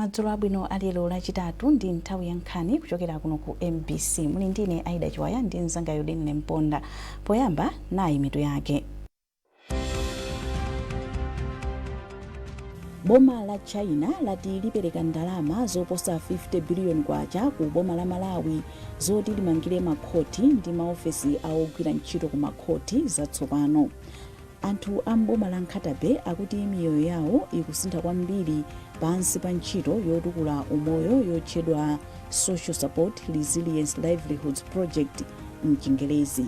Madzulo abwino alero Lachitatu, ndi nthawi ya nkhani kuchokera kuno ku MBC. Muli ndine Aida Chiwaya ndi mzanga Yodin Mponda. Poyamba, nayi mitu yake. Boma la China lati lipereka ndalama zoposa 50 biliyoni kwacha ku boma la Malawi zoti limangire makhoti ndi maofesi a ogwira ntchito ku makhoti zatsopano. Anthu a m'boma la Nkhata Bay akuti miyoyo yawo ikusintha kwambiri pansi pa ntchito yotukula umoyo yotchedwa Social Support Resilience Livelihoods Project mchingerezi.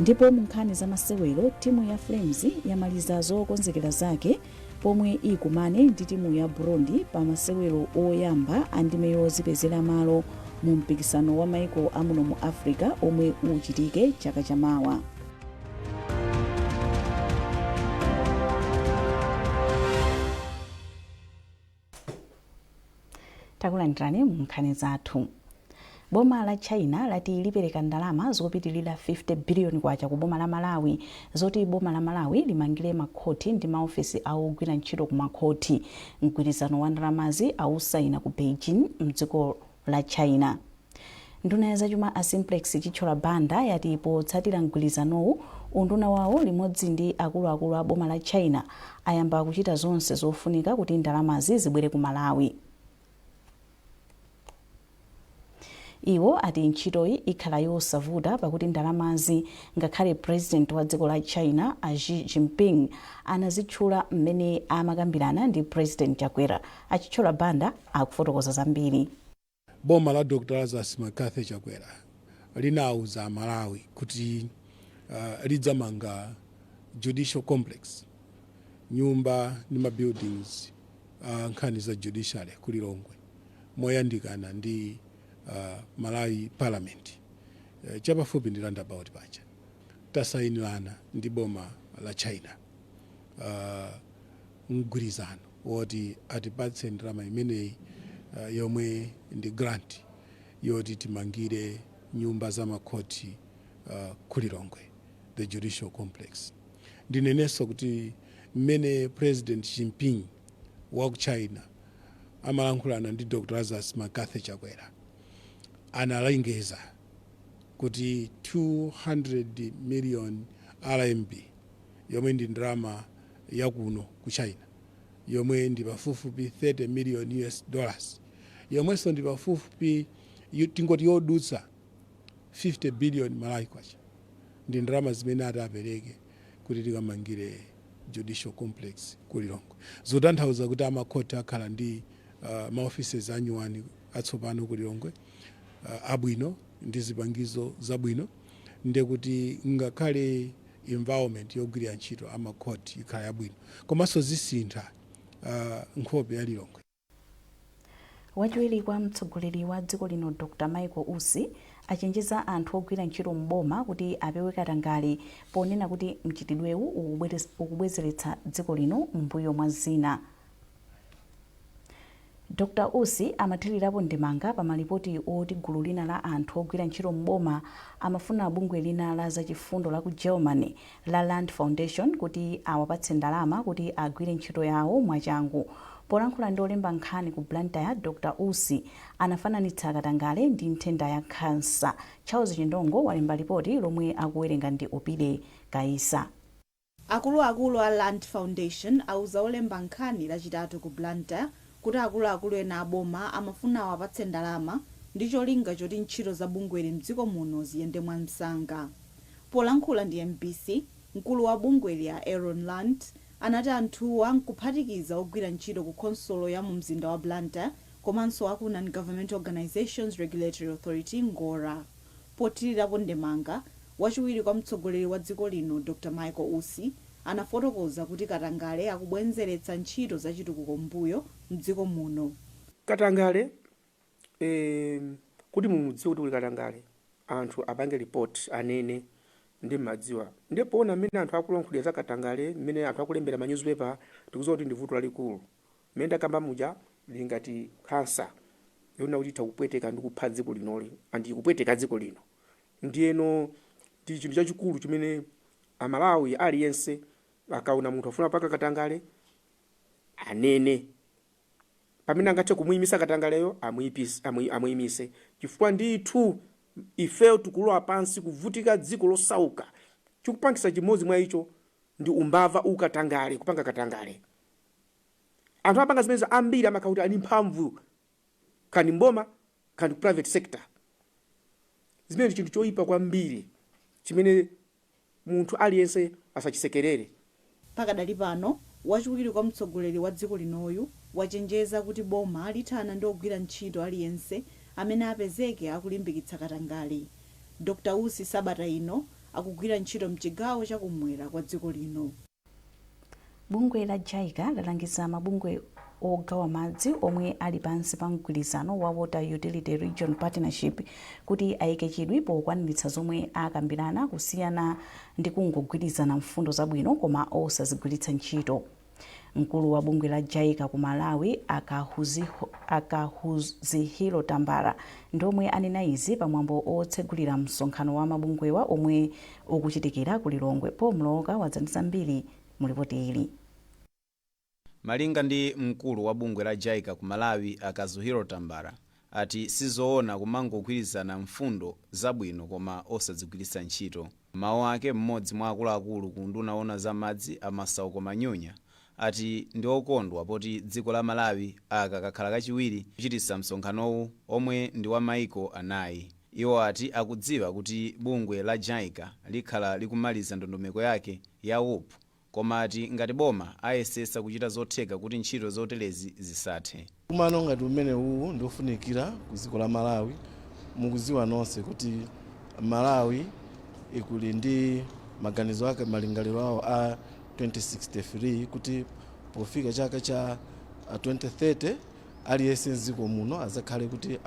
Ndipo mu nkhani za masewero, timu ya Flames yamaliza zokonzekera zake pomwe ikumane ndi timu ya Burundi pa masewero oyamba a ndime yozipezera malo mu mpikisano wa maiko amuno mu Africa omwe uchitike chaka chamawa. Takulandirani mu nkhani zathu. Boma la China lati lipereka ndalama zopitilira 50 biliyoni kwacha ku boma la Malawi zoti boma la Malawi limangire makhoti ndi maofesi a ogwira ntchito ku makhoti. Mgwirizano wa ndalamazi awusaina ku Beijing mdziko la China. Nduna ya zachuma a Simplex Chithyola Banda yati potsatira mgwirizanowu, unduna wawo limodzi ndi akuluakulu a boma la China ayamba kuchita zonse zofunika kuti ndalamazi zibwere ku Malawi. Iwo ati ntchitoyi ikhala yosavuta pakuti ndalamazi ngakhale president wa dziko la China a Xi Jinping anazitchula mmene amakambirana ndi President Chakwera. A Chithyola Banda akufotokoza zambiri. Boma la Dr Lazarus McCarthy Chakwera linauza Amalawi kuti lidzamanga judicial complex, nyumba ndi ma buildings nkhani za judiciary ku Lilongwe moyandikana ndi Malawi Parliament, chapafupi ndi roundabout paja. Tasayinirana ndi boma la China mgwirizano woti atipatse ndalama imeneyi, yomwe ndi grant yoti timangire nyumba za makhoti ku Lilongwe, the judicial complex. Ndinenenso kuti mmene President Jinping wa ku China amalankhulana ndi Dr Lazarus McCarthy Chakwera, analengeza kuti 200 million RMB, yomwe ndi ndalama yakuno ku China, yomwe ndi pafupifupi 30 million US dollars, yomwenso ndi pafupifupi, tingoti yodutsa 50 billion Malawi kwacha, ndi ndalama zimene ati apereke kuti tikamangire judicial complex ku Lilongwe. Zotanthauza kuti amakhoti akhala ndi maoffices anyuwani atsopano ku Lilongwe, abwino ndi zipangizo zabwino, ndekuti ngakhale environment yogwirira ntchito amakhoti ikhala yabwino, komanso zisintha nkhope ya Lilongwe. Wachiwiri kwa mtsogoleri wa dziko lino Dr Michael Usi achenjeza anthu ogwira ntchito m'boma kuti apewe katangale, ponena kuti mchitidwewu ukubwezeretsa dziko lino m'mbuyo mwa zina. Dr Usi amathirirapo ndemanga pa malipoti oti gulu lina la anthu ogwira ntchito m'boma amafuna bungwe lina la zachifundo la ku Germany la Land Foundation kuti awapatse ndalama kuti agwire ntchito yawo mwachangu. Polankhula ndi olemba nkhani ku Blantyre, Dr Usi anafananitsa katangale ndi nthenda ya khansa. Charles Chindongo walemba lipoti lomwe akuwerenga ndi Opile Kaisa. Akuluakulu a Land Foundation auza olemba nkhani Lachitatu ku Blantyre kuti akuluakulu ena a boma amafuna awapatse ndalama ndi cholinga choti ntchito za bungweli mdziko muno ziyende mwamsanga. Polankhula ndi mbc, mkulu wa bungweli a Aaron Land anati anthuwa nkuphatikiza ogwira ntchito ku khonsolo ya mu mzinda wa Blantyre komanso aku Non-Governmental Organisations Regulatory Authority, Ngora. Pothirirapo ndemanga, wachiwiri kwa mtsogoleri wa dziko lino Dr Michael Usi anafotokoza kuti katangale akubwenzeretsa ntchito za chitukuko m'mbuyo mdziko muno. Katangale, kuti mumudziwe kuti kuli katangale, anthu apange report, anene ndi mmadziwa. Ndiye poona mmene anthu akulankhulira za katangale, mmene anthu akulembera ma newspaper, tikudziwa kuti ndi vuto lalikulu. Mmene ndakamba muja, lili ngati khansa yonena kuti itha kupweteka ndi kupha dziko linoli, and ikupweteka dziko lino. Ndiyeno ndi chinthu chachikulu chimene Amalawi aliyense akaona munthu afuna kupanga katangale anene. Pamene angathe kumuyimisa katangaleyo, amuyimise, chifukwa ndithu ifeyo tikulowa pansi kuvutika. Dziko losauka, chikupangisa chimodzi mwa icho ndi umbava, ukatangale, kupanga katangale. Anthu apanga zimenezo ambiri amakhala kuti ali mphamvu, kani mboma, kani private sector. Zimene ndi chinthu choyipa kwambiri chimene munthu aliyense asachisekerere. Pakadali pano, wachiwiri kwa mtsogoleri wa dziko linoyu wachenjeza kuti boma lithana ndi ogwira ntchito aliyense amene apezeke akulimbikitsa katangale. Dr Usi sabata ino akugwira ntchito mchigawo chakumwera kwa dziko lino. Bungwe la JICA lalangiza mabungwe ogawa madzi omwe ali pansi pa mgwirizano wa Water Utility Region Partnership kuti ayike chidwi pokwaniritsa zomwe akambirana, kusiyana ndi kungogwirizana mfundo zabwino koma osazigwiritsa ntchito. Mkulu wa bungwe la JICA ku Malawi, a Kazuhiro Tambara, ndomwe anena izi pamwambo otsegulira msonkhano wa mabungwewa omwe ukuchitikira ku Lilongwe. Paul Mlowoka wadza ndi zambiri mu ripoti ili. Malinga ndi mkulu wa bungwe la JICA ku Malawi, a Kazuhiro Tambara, ati sizoona kumangogwirizana mfundo zabwino koma osazigwiritsa ntchito. Mawu ake, mmodzi mwa akuluakulu ku unduna owona za madzi, a Masauko Manyunya, ati ndi okondwa poti dziko la Malawi aka kakhala kachiwiri kuchititsa msonkhanowu omwe ndi wa maiko anayi. Iwo ati akudziwa kuti bungwe la JICA likhala likumaliza ndondomeko yake ya WUP, koma ati ngati boma ayesesa kuchita zotheka kuti ntchito zoterezi zisathe. Kumano ngati umene uwu ndiofunikira ku dziko la Malawi. Mukudziwa nonse kuti Malawi ikuli ndi maganizo ake, malingaliro awo a 2063, kuti pofika chaka cha 2030 aliyense mdziko muno azakhale kuti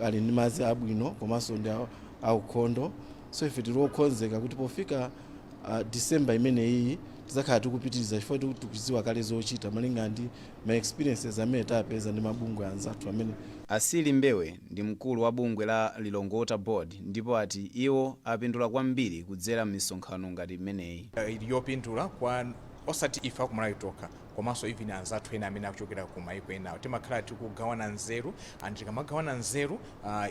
ali ndi madzi abwino komanso ndi aukhondo. So ife tili okonzeka kuti pofika December imeneyi tizakhala tikupitiriza, chifukwa tikudziwa kale zochita malinga ndi ma experiences amene tapeza ndi mabungwe anzathu amene Asili Mbewe ndi mkulu wa bungwe la Lilongwe Water Board, ndipo ati iwo apindula kwambiri kudzera m'misonkhano ngati imeneyi. Ili yopindula kwa osati ife akumalawi tokha, komanso even anzathu ena amene akuchokera ku maiko enawo. Timakhala tikugawana nzeru, and tikamagawana nzeru,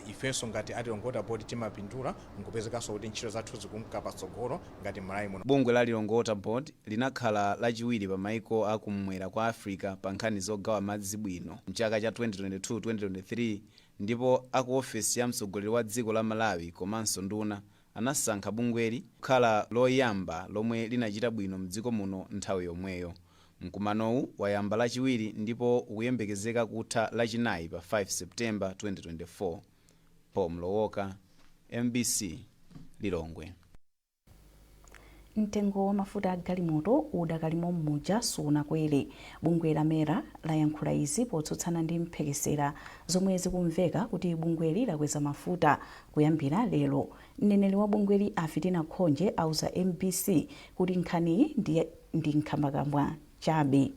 ifenso ngati a Lilongwe Water Board timapindula nkupezekanso kuti ntchito zathu zikunka patsogolo ngati Malawi muno. Bungwe la Lilongwe Water Board linakhala lachiwiri pa maiko akumwera kwa Africa pa nkhani zogawa madzi bwino mchaka cha 2022-2023, ndipo aku ofesi ya mtsogoleri wa dziko la Malawi komanso nduna anasankha bungweli kukhala loyamba lomwe linachita bwino mdziko muno nthawi yomweyo. Mkumanowu wayamba Lachiwiri ndipo ukuyembekezeka kutha Lachinayi pa 5 Septemba 2024. Paul Mlowoka, MBC, Lilongwe. Mtengo wa mafuta a galimoto udakalimo mmuja, sunakwere. Bungwe la MERA layankhula izi potsutsana ndi mphekesera zomwe zikumveka kuti bungweli lakweza mafuta kuyambira lero. Mneneri wa bungweli, a Fitina Khonje, auza MBC kuti nkhaniyi ndi nkhambakamwa chabe.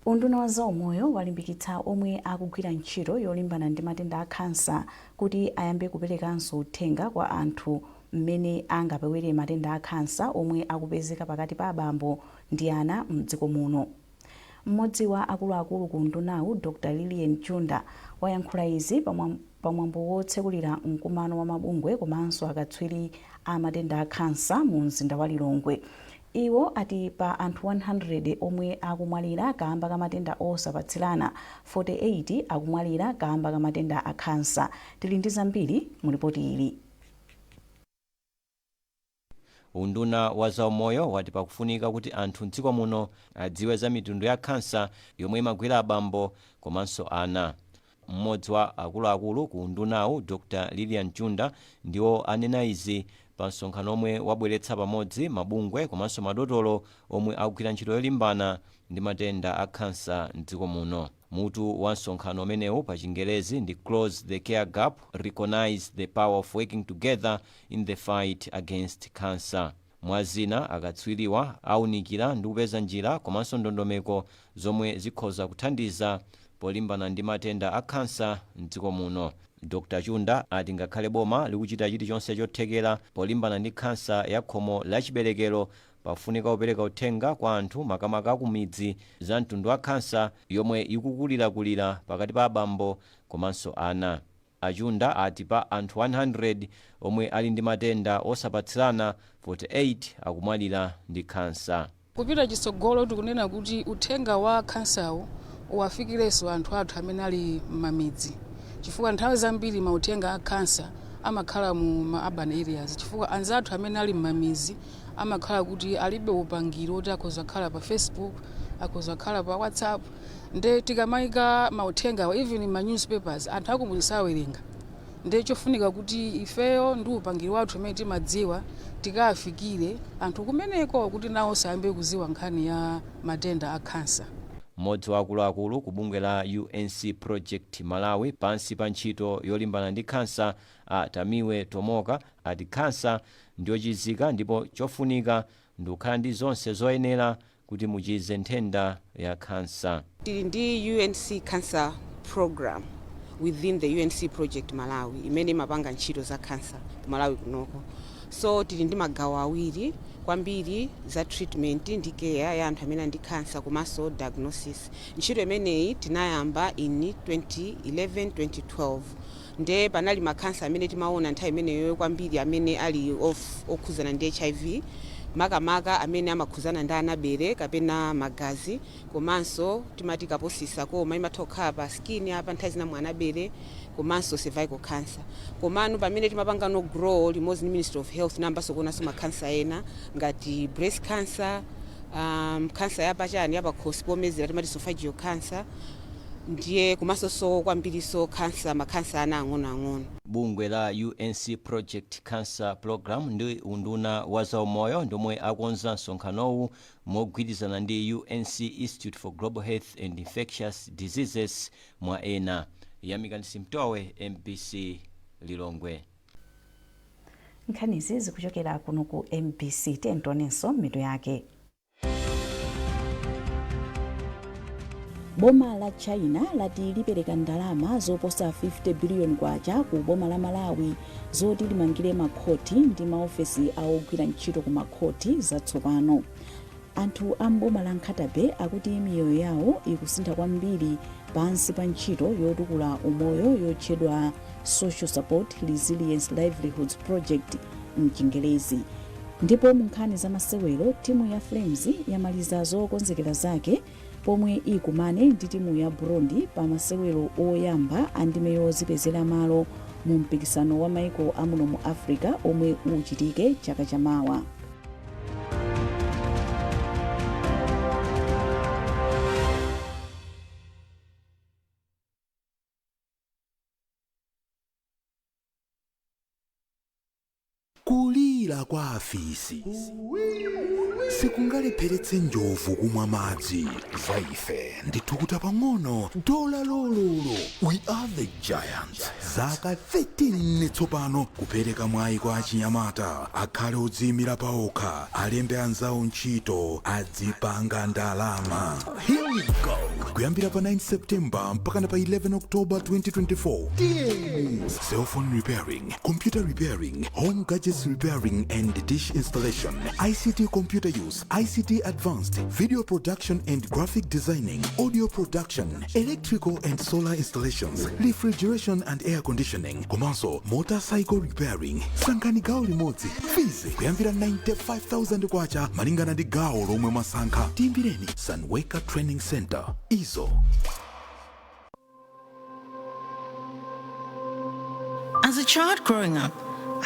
Unduna wa zaumoyo walimbikitsa omwe akugwira ntchito yolimbana ndi matenda a khansa kuti ayambe kuperekanso uthenga kwa anthu mmene angapewere matenda a khansa omwe akupezeka pakati pa abambo ndi ana mdziko muno. Mmodzi wa akuluakulu ku undunawu, Dr Lilian Junda, wayankhula izi pamwambo wotsekulira mkumano wa mabungwe komanso akatswiri a matenda a khansa mu mzinda wa Lilongwe. Iwo ati pa anthu 100 omwe akumwalira kamba ka matenda osapatsirana, 48 akumwalira kamba ka matenda a khansa. Tili ndi zambiri mu ripoti ili. Unduna wa zaumoyo wati pakufunika kuti anthu mdziko muno adziwe za mitundu ya khansa yomwe imagwira abambo komanso ana. Mmodzi wa akuluakulu ku undunawu, Dr Lilian Chunda, ndiwo anena izi pa msonkhano omwe wabweretsa pamodzi mabungwe komanso madotolo omwe akugwira ntchito yolimbana ndi matenda a khansa mdziko muno. Mutu wa msonkhano umenewu pa Chingerezi ndi "Close the Care Gap: Recognize the Power of Working Together in the Fight Against Cancer". Mwazina, akatswiriwa awunikira ndi kupeza njira komanso ndondomeko zomwe zikhoza kuthandiza polimbana ndi matenda a khansa mdziko muno. Dr Chunda ati ngakhale boma likuchita chilichonse chothekera polimbana ndi khansa ya khomo la chiberekero, Pafunika kupereka uthenga kwa anthu, makamaka ku midzi, za mtundu wa khansa yomwe ikukulirakulira pakati pa abambo komanso ana. Achunda ati pa anthu 100 omwe ali ndi matenda osapatsirana, 48 akumwalira ndi khansa. Kupita chitsogolo, tikunena kuti uthenga wa khansawu uwafikirenso anthu athu amene ali m'mamidzi, chifukwa nthawi zambiri mauthenga a khansa amakhala mu ma urban areas, chifukwa anzathu amene ali m'mamidzi amakhala kuti alibe upangiri oti akhoza kukhala pa Facebook, akhoza kukhala pa WhatsApp. Nde tikamayika mauthengawo even ma newspapers, anthu akumudzi sawerenga. Nde chofunika kuti ifeyo ndi upangiri wathu umene timadziwa tikafikire anthu kumeneko, kuti nawo sayambe kuziwa nkhani ya matenda a khansa. Mmodzi wa akuluakulu ku bungwe la UNC Project Malawi pansi pa ntchito yolimbana ndi khansa, a Tamiwe Tomoka, ati khansa ndiyochizika ndipo chofunika ndikukhala ndi zonse zoyenera kuti muchize nthenda ya khansa. Tili ndi UNC Cancer Program within the UNC Project Malawi imene imapanga ntchito za cancer ku Malawi kunoko. So tili ndi magawo awiri kwambiri, za treatment ndi care ya anthu amene ali ndi cancer komanso diagnosis. Ntchito imeneyi tinayamba in 2011 2012. Nde panali makhansa amene timaona nthawi imeneyo kwambiri amene ali okhuzana ndi HIV, makamaka amene amakhuzana ndi anabere kapena magazi, komanso timati Kaposi sarcoma, imatha kukhala pa skin apa, nthawi zina mwanabere, komanso cervical cancer. Komano pamene timapanga no grow limodzi ndi Ministry of Health, nayambanso kuonanso makhansa ena ngati breast cancer, cancer yapachani, yapakhosi pomezera, timati esophageal cancer, ndiye komanso so kwambiriso cancer, makhansa ana ang'onoang'ono. Bungwe la UNC Project Cancer Program ndi unduna wa zaumoyo ndomwe akonza msonkhanowu mogwirizana ndi UNC Institute for Global Health and Infectious Diseases, mwa ena. Yamikani Simtowe, MBC, Lilongwe. Nkhanizi zikuchokera kuno ku MBC. Tentonenso mitu yake. Boma la China lati lipereka ndalama zoposa 50 biliyoni kwacha ku boma la Malawi zoti limangire makhoti ndi maofesi a ogwira ntchito ku makhoti zatsopano. Anthu a mboma la Nkhata Bay akuti miyoyo yawo ikusintha kwambiri pansi pa ntchito yotukula umoyo yotchedwa Social Support Resilience Livelihoods Project mchingerezi. Ndipo mu nkhani za masewero, timu ya Flames yamaliza zokonzekera zake pomwe ikumane ndi timu ya Burundi pa masewero oyamba a ndime yozipezera malo mu mpikisano wa maiko amuno mu Africa omwe uchitike chaka chamawa. Kulira kwa afisi sikungalepheretse njovu kumwa madzi. Za ife ndithukuta pang'ono dola lololo. We are the giants. Zaka 13 tsopano kupereka mwayi kwa achinyamata akhale odziyimira paokha, alembe anzawo ntchito, adzipanga ndalama. Here we go. Kuyambira pa 9 September mpaka pa 11 October 2024, tiyeni: cell phone repairing, computer repairing, home gadgets repairing and dish installation, ICT computer use, ICT advanced, video production and graphic designing, audio production, electrical and solar installations, refrigeration and air conditioning, komanso motorcycle repairing. Sankhani gawo limodzi. Fees kuyambira 95,000 kwacha malingana ndi gawo lomwe mwasankha. Tiyimbireni Sunweka Training Center izo. As a child growing up,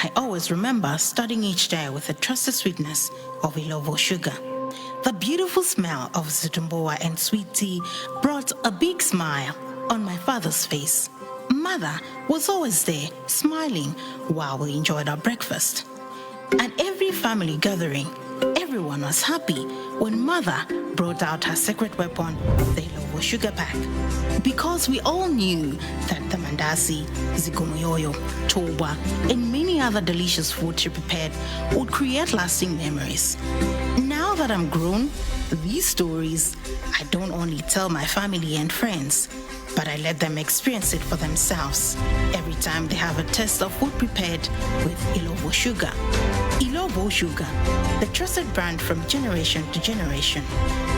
I always remember starting each day with the trusted sweetness of Illovo sugar. The beautiful smell of zitumbuwa and sweet tea brought a big smile on my father's face. Mother was always there, smiling while we enjoyed our breakfast. At every family gathering, everyone was happy when Mother brought out her secret weapon, the Illovo sugar pack. Because we all knew that the mandasi, zikomoyoyo, toba, and many other delicious food she prepared would create lasting memories. Now that I'm grown, these stories I don't only tell my family and friends, but I let them experience it for themselves every time they have a taste of food prepared with Illovo sugar. Illovo Sugar, the trusted brand from generation to generation.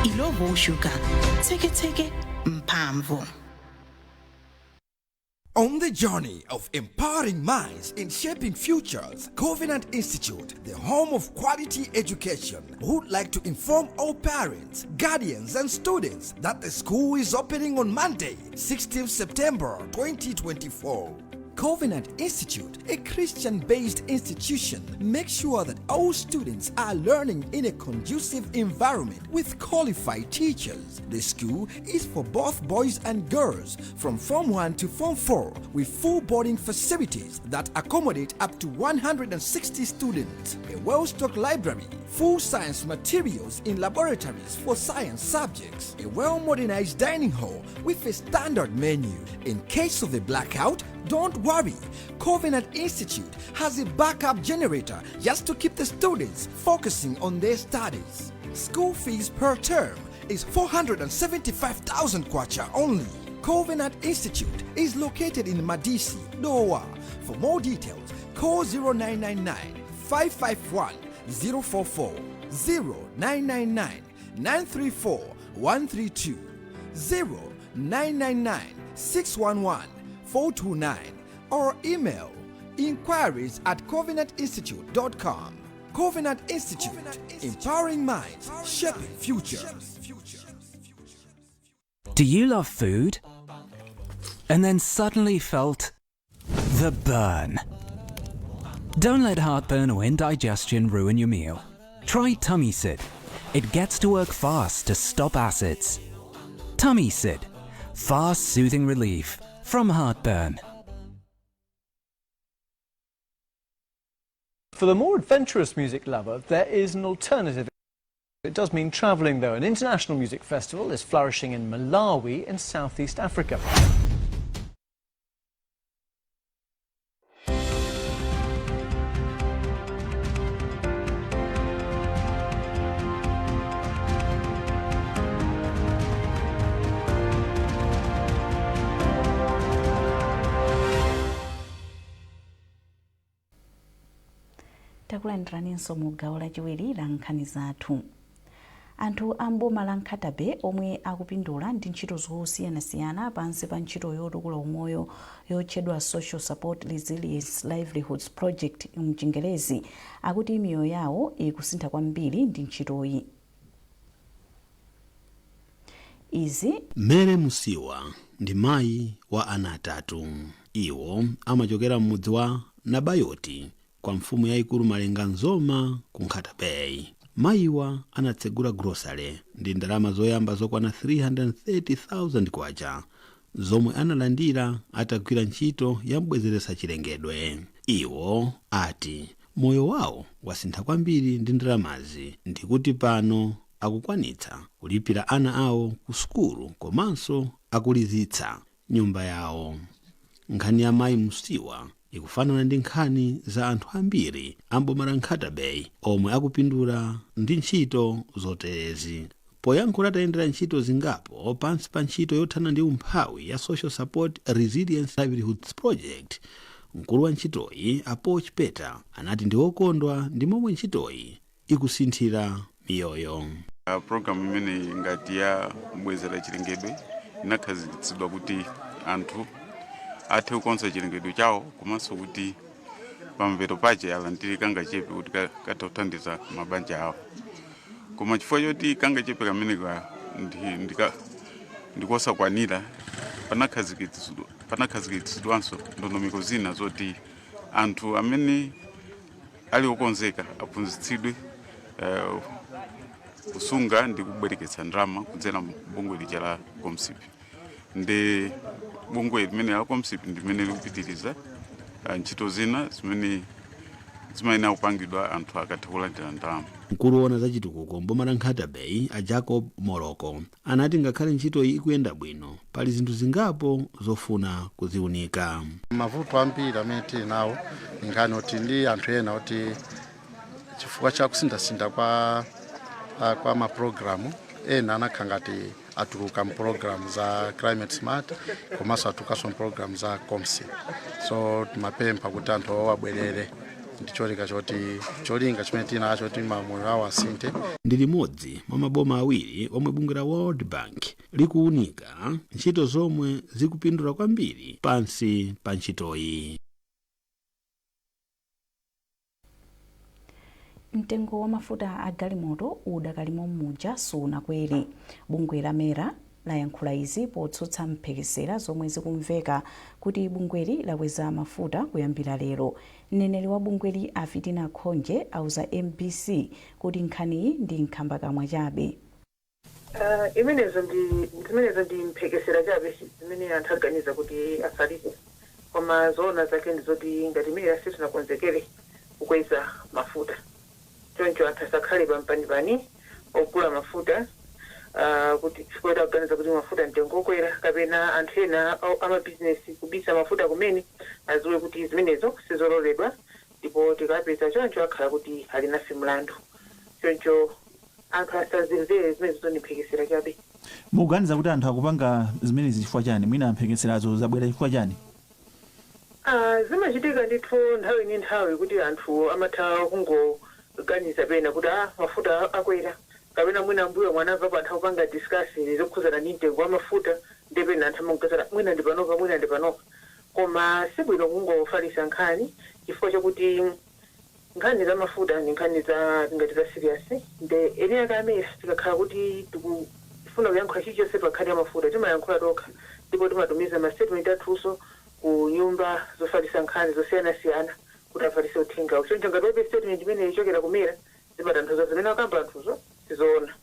Illovo Sugar, teke teke mphamvu. On the journey of empowering minds and shaping futures, Covenant Institute, the home of quality education, would like to inform all parents, guardians, and students that the school is opening on Monday, 16th September 2024. Covenant Institute, a Christian based institution, makes sure that all students are learning in a conducive environment with qualified teachers. The school is for both boys and girls from Form 1 to Form 4 with full boarding facilities that accommodate up to 160 students, a well stocked library, full science materials in laboratories for science subjects, a well modernized dining hall with a standard menu. In case of a blackout, don't worry. Covenant Institute has a backup generator just to keep the students focusing on their studies. School fees per term is 475,000 kwacha only. Covenant Institute is located in Madisi, Dowa. For more details, call 0999 551 044, 0999 934 132, 0999 611 429, or email inquiries at covenantinstitute.com. Covenant Institute, empowering minds, shaping futures. Do you love food? And then suddenly felt the burn. Don't let heartburn or indigestion ruin your meal. Try Tummy Sid. It gets to work fast to stop acids. Tummy Sid. Fast soothing relief from heartburn. For the more adventurous music lover, there is an alternative. It does mean travelling, though. An international music festival is flourishing in Malawi in southeast Africa. Takulandiraninso mu gawo lachiwiri la nkhani zathu. Anthu a mboma la Nkhata Bay omwe akupindula ndi ntchito zosiyanasiyana pansi pa ntchito yotukula umoyo yotchedwa Social Support Resilience Livelihoods Project mchingerezi akuti miyoyo yawo ikusintha kwambiri ndi ntchitoyi. Izi Mere Musiwa ndi mayi wa ana atatu. Iwo amachokera m'mudzi wa Nabayoti kwa mfumu yayikulu Malenga Nzoma ku Nkhata Bay. Mayiwa anatsegula grocery ndi ndalama zoyamba zokwana 330,000 kwacha zomwe analandira atagwira ntchito yambwezeretsa chilengedwe. Iwo ati moyo wawo wasintha kwambiri ndi ndalamazi, ndikuti pano akukwanitsa kulipira ana awo ku sukulu komanso akulizitsa nyumba yawo. Nkhani ya mayi Musiwa ikufanana ndi nkhani za anthu ambiri amboma la Nkhata Bay omwe akupindula ndi ntchito zoterezi. Poyankhula atayendera ntchito zingapo pansi pa ntchito yothana ndi umphawi ya Social Support Resilience Livelihoods Project, mkulu wa ntchitoyi a Chipeta anati ndi wokondwa ndi momwe ntchitoyi ikusinthira miyoyo. Programu imeneyi ngati ya kubwezera chilengedwe inakhazikitsidwa kuti anthu athe kukonza chilengedwe chawo komanso kuti pamveto pache alandire kangachepe kuti katha kuthandiza mabanja awo. Koma chifukwa choti kangachepe kameneka ndikosakwanira, panakhazikitsidwanso ndondomeko zina zoti anthu amene ali okonzeka aphunzitsidwe kusunga ndi kubwereketsa ndalama kudzera bungwe lija la COMSIP. Ndi bungwe limene la COMSIP ndi limene likupitiriza ntchito zina zimene zimayenera kupangidwa anthu akatha kulandira ndalama. Mkulu woona za chitukuko mboma la Nkhata Bay a Jacob Moroko anati ngakhale ntchitoyi ikuyenda bwino, pali zinthu zingapo zofuna kuziunika. Mavuto ambiri amene tili nawo nkhani oti ndi anthu ena oti chifukwa cha kusinthasintha kwa mapulogalamu, ena anakhala ngati atuluka mpulogalamu za Climate Smart komanso atulukanso mpulogalamu za COMSIP, so timapempha kuti anthu awo abwerere. Ndi cholinga choti cholinga chimene tinacho kuti mamoyo awo asinthe. Ndi limodzi mwa maboma awiri omwe bungwe la World Bank likuwunika ntchito zomwe zikupindula kwambiri pansi pa ntchitoyi. Mtengo wa mafuta a galimoto udakalimo muja, sunakwere. Bungwe la MERA layankhula izi potsutsa mphekesera zomwe zikumveka kuti bungweli lakweza mafuta kuyambira lero. Mneneri wa bungweli, a Fitina Khonje, auza MBC kuti nkhaniyi ndi nkhambakamwa chabe. Imenezo ndi mphekesera chabe zimene anthu aganiza kuti afalitse, koma zoona zake ndi zoti ngati MERA sitinakonzekere kukweza mafuta. Choncho anthu asakhale pampanipani ogula mafuta kuti chifukwa akuganiza kuti mafuta mtengo okwera, kapena anthu ena amabizinesi kubisa mafuta kumene. Aziwe kuti zimenezo sizololedwa, ndipo tikapeza choncho akhala kuti ali nafe mlandu. Choncho anthu asazimvere zimenezo, ndi mphekesera chabe. Mukuganiza kuti anthu akupanga zimenezi chifukwa chani? Mwina mphekeserazo zabwera chifukwa chani? Zimachitika ndithu nthawi ndi nthawi kuti anthu amatha kungoganiza pena kuti mafuta akwera, kapena mwina mbuyo mwanamva anthu akupanga discuss zokhuzana ndi mtengo wa mafuta, ndi pena anthu amakuganiza mwina ndi panopa, mwina ndi panopa. Koma sibwino kungofalitsa nkhani, chifukwa chakuti nkhani za mafuta ndi nkhani za ngati za serious. Nde eni ake a MERA tikakhala kuti tikufuna kuyankhula chilichonse pa nkhani ya mafuta, timayankhula tokha, ndipo timatumiza ma statement athunso ku nyumba zofalitsa nkhani zosiyanasiyana kuti afalitse uthengawo. Choncho ngati palibe statement imene ichokera ku MERA, zimatanthauza zimene akamba anthuzo sizoona.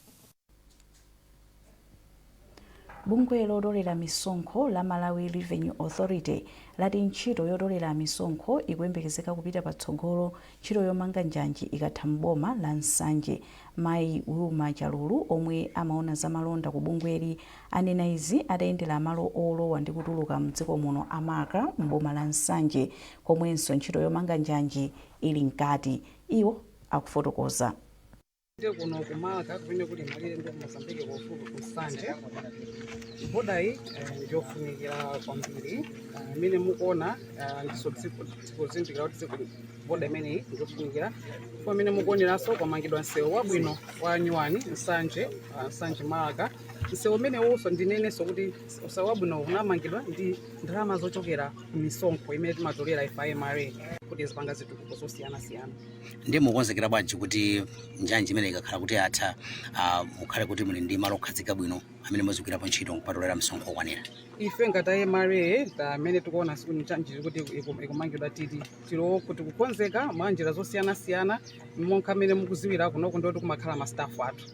Bungwe lotolera misonkho la Malawi Revenue Authority lati ntchito yotolera misonkho ikuyembekezeka kupita patsogolo ntchito yomanga njanji ikatha m'boma la Nsanje. Mayi Wilma Chalulu, omwe amaona zamalonda ku bungweli, anena izi atayendera malo olowa ndi kutuluka mdziko muno a Marka m'boma la Nsanje, komwenso ntchito yomanga njanji ili mkati. Iwo akufotokoza. Tili kuno ku Marka, kumene kuli malire ndi ku Mozambique, kufupi ku Nsanje. Boda iyi ndiyofunikira kwambiri. Imene mukuona, ndiso tikuzindikira kuti boda imeneyi ndiyofunikira chifukwa imene mukuoneranso kwamangidwa msewu wabwino wa nyuwani, Nsanje Marka. Msewu umenewunso, ndinenenso kuti msewu wabwino unamangidwa ndi ndalama zochokera ku misonkho imene timatolera ife a MRA kuti zipanga zitukuko zosiyanasiyana. Ndiye mukonzekera bwanji kuti njanji imene ikakhala kuti atha, mukhale kuti muli ndi malo okhazika bwino amene muzigwirapo ntchito kupatulira msonkho okwanira? Ife ngati a MRA, amene tikuona siku njanji kuti ikumangidwa, tili tilo kuti kukonzeka mwa njira zosiyanasiyana, monga amene mukuziwira kunoko ndoti kumakhala ma staff athu.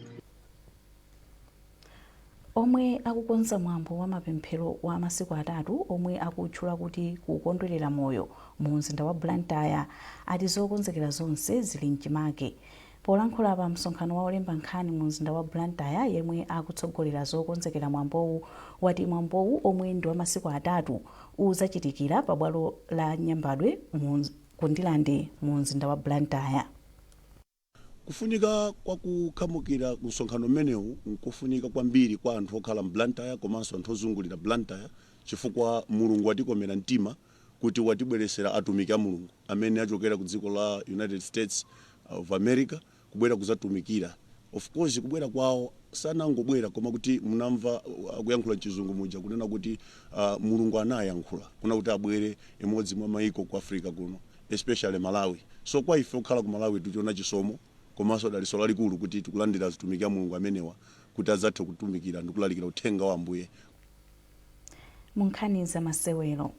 Omwe akukonza mwambo wa mapemphero wa masiku 3 omwe akutchula kuti Kukondwerera Moyo mu mzinda wa Blantyre ati zokonzekera zonse zili mchimake. Polankhula pa msonkhano wa olemba nkhani mu mzinda wa Blantyre, yemwe akutsogolera zokonzekera mwambowu wati mwambowu, omwe ndi wa masiku 3, uzachitikira pa bwalo la Nyambadwe ku Ndirande mu mzinda wa Blantyre. Kufunika kwa kukhamukira msonkhano umenewu nkofunika kwambiri kwa anthu okhala m'Blantyre komanso anthu ozungulira Blantyre, chifukwa Mulungu watikomera mtima kuti watibweresera atumiki a Mulungu amene achokera ku dziko la United States of America kubwera kuzatumikira. Of course, kubwera kwawo sanangobwera, koma kuti munamva akuyankhula mchizungu muja kunena kuti Mulungu anayankhula kuna kuti abwere imodzi mwa maiko ku Africa kuno, especially Malawi. So kwa ife okhala ku Malawi tichiona chisomo komanso dalitso lalikulu kuti tikulandira atumiki a Mulungu amenewa kuti adzathe kutumikira ndi kulalikira uthenga wa Ambuye. Mu nkhani za masewero,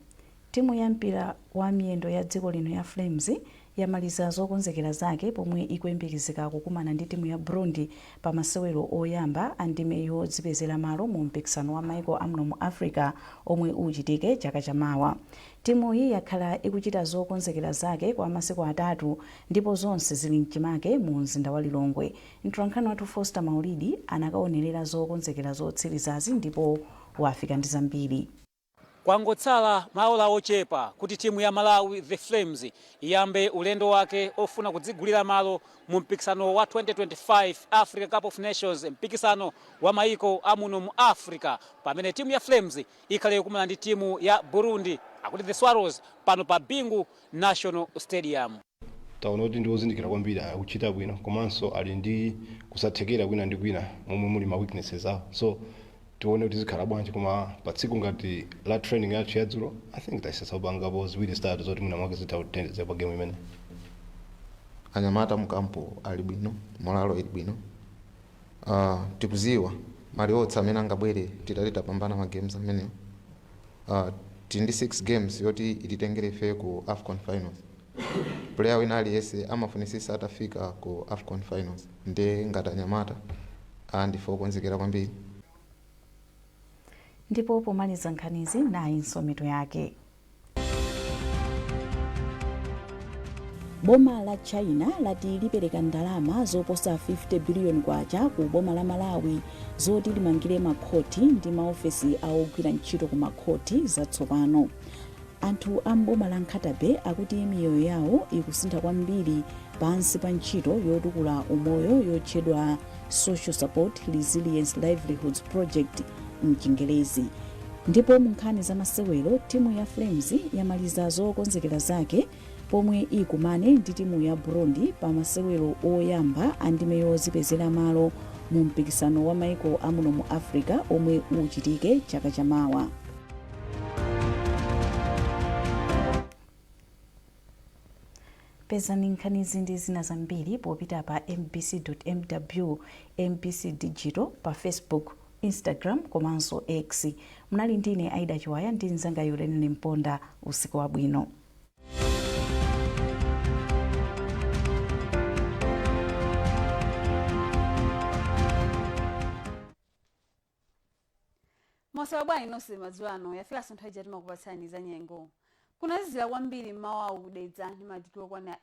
timu ya mpira wa miyendo ya dziko lino ya Flames yamaliza zokonzekera zake pomwe ikuyembekezeka kukumana ndi timu ya Burundi pa masewero oyamba a ndime yodzipezera malo mu mpikisano wa maiko amuno mu Africa omwe uchitike chaka chamawa. Timuyi yakhala ikuchita zokonzekera zake kwa masiku 3 ndipo zonse zili mchimake mu mzinda wa Lilongwe. Mtolankhani wathu Foster Maulidi anakaonerera zokonzekera zotsirizazi ndipo wafika ndi zambiri. Kwangotsala maola ochepa kuti timu ya Malawi, The Flames, iyambe ulendo wake ofuna kudzigulira malo mu mpikisano wa 2025 Africa Cup of Nations, mpikisano wa maiko amuno mu Africa, pamene timu ya Flames ikhale ikumana ndi timu ya Burundi, akuti The Swallows, pano pa Bingu National Stadium. Taona kuti ndi ozindikira kwambiri, akuchita bwino, komanso ali ndi kusathekera kwina ndi kwina momwe muli ma weaknesses awo, so tione kuti zikhala bwanji. Koma pa tsiku ngati la training yathu yadzulo, I think tayesesa kupangapo ziwiri zitatu zoti mwina mwake zitha kutithandiza pa game imene. Anyamata mu camp ali bwino, morale ili bwino. Tikuziwa mali amene angabwere titati tapambana ma games amenewo. Tili ndi 6 games yoti ititengere ife ku AFCON finals. Player wina aliyense amafunisisa atafika ku AFCON finals, nde ngati anyamata ndife okonzekera kwambiri. Ndipo pomaliza nkhanizi, nayinso mitu yake. Boma la China lati lipereka ndalama zoposa 50 biliyoni kwacha ku boma la Malawi zoti limangire makhoti ndi maofesi a ogwira ntchito ku makhoti zatsopano. Anthu a mboma la Nkhata Bay akuti miyoyo yawo ikusintha kwambiri pansi pa ntchito yotukula umoyo yotchedwa Social Support Resilience Livelihoods Project mchingerezi. Ndipo mu nkhani za masewero, timu ya Flames yamaliza zokonzekera zake pomwe ikumane ndi timu ya Burundi pa masewero oyamba a ndime yozipezera malo mu mpikisano wa maiko amuno mu Africa omwe uchitike chaka chamawa. Pezani nkhanizi ndi zina zambiri popita pa mbc.mw, MBC Digital pa Facebook, Instagram komanso X. Munali ndine Aida Chiwaya ndi mnzanga Yulenile Mponda. Usiku wabwino. Mwaswera bwanji nonse madzulo ano? Yafikanso nthawi ija timakupatsani za nyengo. Kunazizira kwambiri mmawawu ku Dedza ndi madigiri okwana